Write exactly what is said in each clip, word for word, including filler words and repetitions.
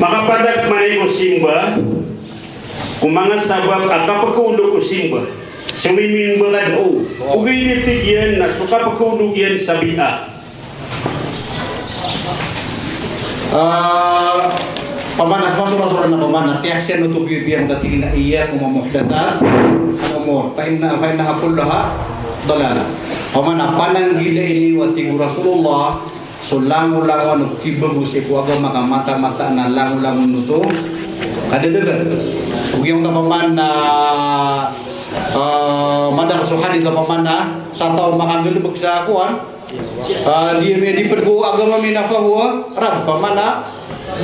Makapadag man ko simba ko manga sabap a kapakaolog ko simba. So mimimba ka o, ogaid na tig iyan na so kapakaolog iyan sa bid'ah. Ah, pamana, so masomasoran na pamana, tiyaksan oto pipiya na tig iyan a iyyakum wa muhdathatil umur, fa inna, fa innaha kulluha dalalah. Pamana, pananggilai niyo, a tig o Rasulullah, so langolangon o kibago sii ko agama ka mataan-mataan a langolangon oto kadadagan. Giyangkoto pamana, ah, madakl so hadith a pamana, sa taw a makagalbk sa kowan, ah, di, di pd ko agama mi na fahuwa radd, pamana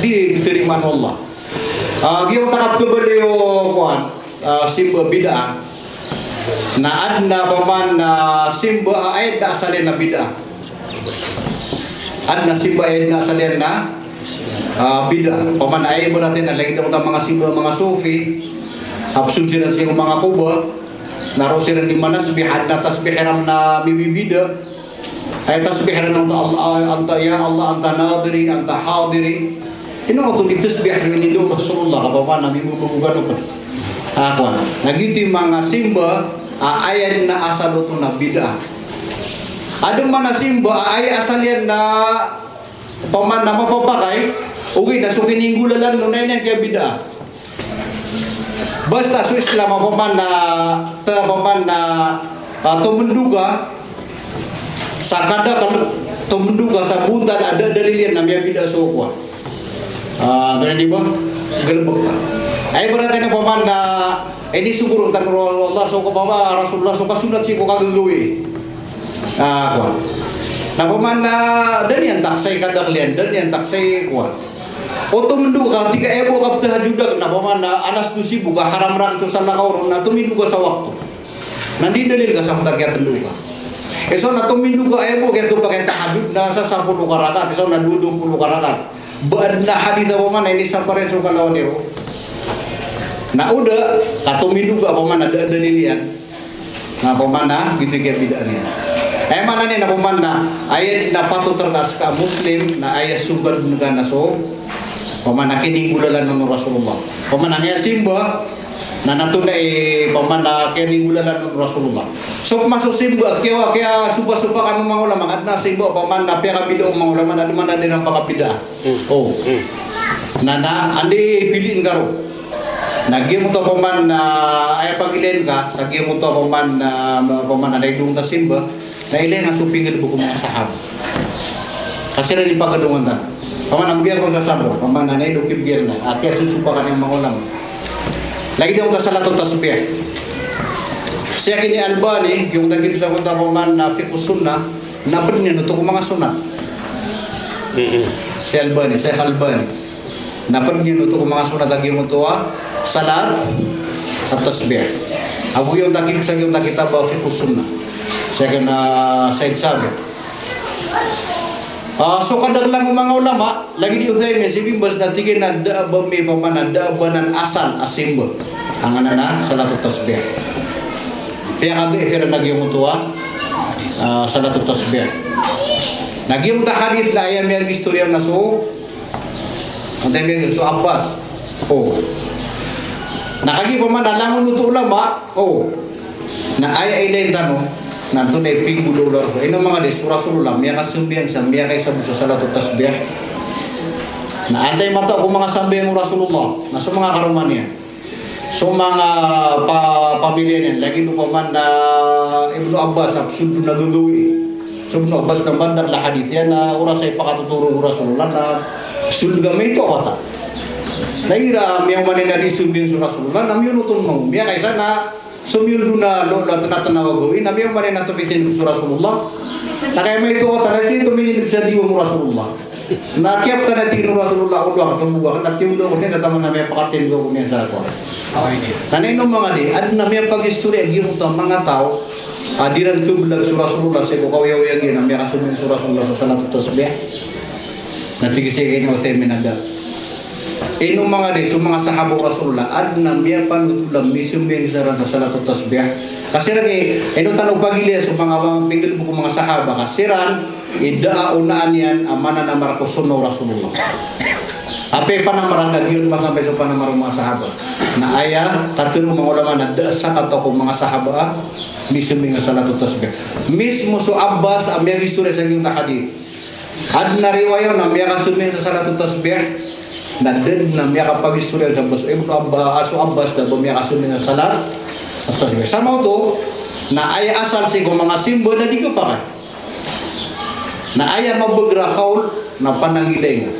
di tarimaan o Allah. Ah, giyangkoto a kapkhabaloy o kowan, ah, simba bid'ah. Na adn a pamana simba a aya dn a asal iyan na bid'ah. Adn a simba a aya dn a asal iyan na, ah, bid'ah. Pamana aya ibarat iyan na lagid o manga simba o manga Sufi, a pzon siran sii ko manga quba, na roo siran di manasbih, adn a tasbih iran na mibibida. Aya tasbih iran na anta Allah, anta ya Allah, anta nadhiri, anta hadhiri. Ino oto di tasbih a inindao o Rasulullah, ka pamana mimbabago kano pn. Ah, kowan. Na giyoto i manga simba a aya dn a asal oto na bid'ah. Adn man a simba a aya asal iyan na pamana mapapakay, ogaid na so kininggolalan on na aya niyan kiyabid'ah. Basta so Islam a pamana, ta pamana, ah, tomndoga sa kadakl, tomndoga sa bontal a da a dalil iyan na miyabid'ah so kowan. Ah, antonaa i ba? Galbk ka. Aya ibarat iyan a pamana, inisogo rktano o Allah so kapama, Rasulullah so kasonat sii ko kagagawii. Ah, kowan. Na pamana, da niyan taksay kadakl iyan, da niyan taksay kowan. O tomndoga, tig ka aya bo a kaptahajud akn, na pamana alas dose bo ka haram rakn so salakaw ron, na tomndoga sa wakto. Na di dalil ka sa mota kiyatndoga. Iso na tomndoga aya bo a kiyapakay tahajud na sa sapolo ka rakaat, iso na dowa, dowa polo ka rakaat. Ba adn a hadith a pamana inisapar iyan so kalawan iyan roo. Na o da, ka tomndoga a pamana da a dalil iyan. Na pamana, giyoto i kiyabid'ah niyan. Aya maana niyan na pamana, aya dn a patot rka ska a Muslim, na aya sogat dn ka na so, pamana kininggolalan on o Rasulullah. Pamana aya simba, na antonaa i pamana kininggolalan on o Rasulullah. So pman so simba, kiya, kiyasopasopakan o manga ulama, adn a simba, pamana piyakabid'ah o manga ulama, na adn man a di iran pakabid'ah. Hmm. O. Hmm. Na, na, anda i piliin ka roo. Na giyoto pamana, aya pagilain ka, sa giyoto pamana, pamana na idong ta simba, na ilay nga so pinggalbk o manga sahaba. Ka siran i pagadongan tano. Pamana mbgay ako sa sambo, pamana na ino kibgay na, a kiyasosopakan o manga ulama. Lagid iyan ko ta salatut tasbih. Sii ki Albani, giyoto a giyoto sa kowan ta pamana fiqhus sunnah, na pd niyan oto ko manga sonat. Mm-mm. Si Albani, Sheikh Albani. Na pd niyan oto ko manga sonat a giyoto a salatut tasbih. Ago giyoto a giyoto sa giyoto a kitab a fiqhus sunnah. Sii ki, ah, Said Sabiq. Ah, so kadaklan o manga ulama, lagid i Uthaymin, si Bin Baz na tig iyan a da a ba mi pamana, da a ba nan asal a simba. Angkanan a salatut tasbih. Piyakadhaif iran a giyoto a, ah, salatut tasbih. Na giyoto a hadith na aya miyagistoriya na so, antaa i miyagistoriya, so Abbas. O. Na kagiya pamana langon oto o ulama, o. Na aya ilay tano, na antonaa i pinggolawla o Rasul. Ino manga di, so Rasulullah, miyakasambayang sa, miyakaisa bo sa salatut tasbih. Na antaa i matao ko manga sambayang o Rasulullah, na so manga karoma niyan. So manga pa-, pamiliya niyan, lagid o pamana Ibnu Abbas, a psold on a gagawii. So Ibnu Abbas na bandar la hadith iyan, na oras a ipakatotoro o Rasulullah, na psold ka maito a wata. Na igira miyaoma niyan a di sambayang so Rasulullah, na miyonoton mambo. Miyakaisa na somiyoldo na lo-, lo-, tnatnaw a gawii, na miyaoma niyan a tomitindg so Rasulullah. Na kaya maito a wata, na sii tomitindg sa diwang o Rasulullah. Na kiyaptan a tig iyan o Rasulullah, "Olowa akn, sombowa akn," na tiyolowa akn iyan, na taman a miyapakatindg akn iyan sa kowan. Na ino manga di, adn a miyapagistoriya giyoto a manga taw a di iran khablag so Rasulullah sii ko kaoyagoyag iyan a miyakasambayang so Rasulullah sa salatut tasbih. Na tig sii ki Uthaymin a da. Ino manga di, so manga sahaba o Rasulullah, adn a miyapanothol a misambayang siran sa salatut tasbih. Ka siran i, ino tano pagilaya so manga, manga pinggalbk o manga sahaba, ka siran i da a onaan iyan a mananamar ko sunnah o Rasulullah. Apiya panamar a kagiya on masampay so panamar o manga sahaba. Na aya katharo o manga ulama na da a sakataw ko manga sahaba a misombing sa salatul tasbih. Mismo so Abbas a miyagistoriya sa giyangkai a hadith. Adn a riwaya na miyakasombing sa salatul tasbih. Na da dn a miyakapagistoriya sa Abbas. Ibnu Abba-, so Abbas da a ba miyakasombing sa salatul tasbih. Sa maoto, na aya asal sii ko manga simba na di kapakay. Na aya mabagr a kawl na pananggilai nga.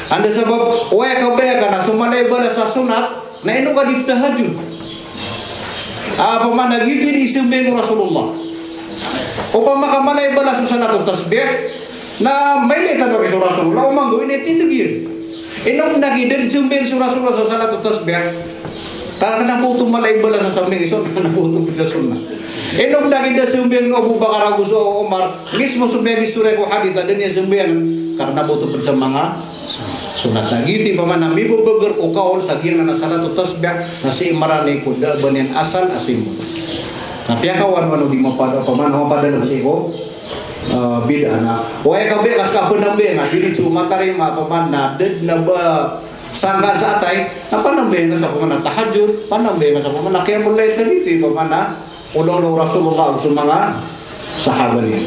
Anda sabap, oway, kabaya ka na so mala i balas a sunnat, na ino ka di ptahajjud. Ah, opama na giyoto i isombing o Rasulullah. Opama ka mala i balas so salatul tasbih, na mailay tano ki so Rasulullah, o manggo initindg iyan. Ino na ki da dn sombing so Rasulullah sa salatul tasbih, ka kna ba oto mala i balas a sambi iso, kna ba oto pd sa sunnat. Ino na ki da sombing o Abu Bakar ago so Umar, mismo so miyagistoriya ko hadith a da niyan sombing, ka kna ba oto pd sa manga sunnat. Na giyoto i opama na mibabagr o kawl sa giyangkanan a salatul tasbih, na sii marani ko da a ba niyan asal a simba. Na piyakawan o di mapada, opama na mapada na sii ko ah, bid'ah na. Oway, kabaya ka ska panambayang a di dn so matarima, opama na da dn a ba sangka sa atay, na panambayang ka sa opama na tahajjud, panambayang ka sa opama na qiyamul layl, na giyoto i opama na olaola o Rasulullah ago so manga sahaba niyan.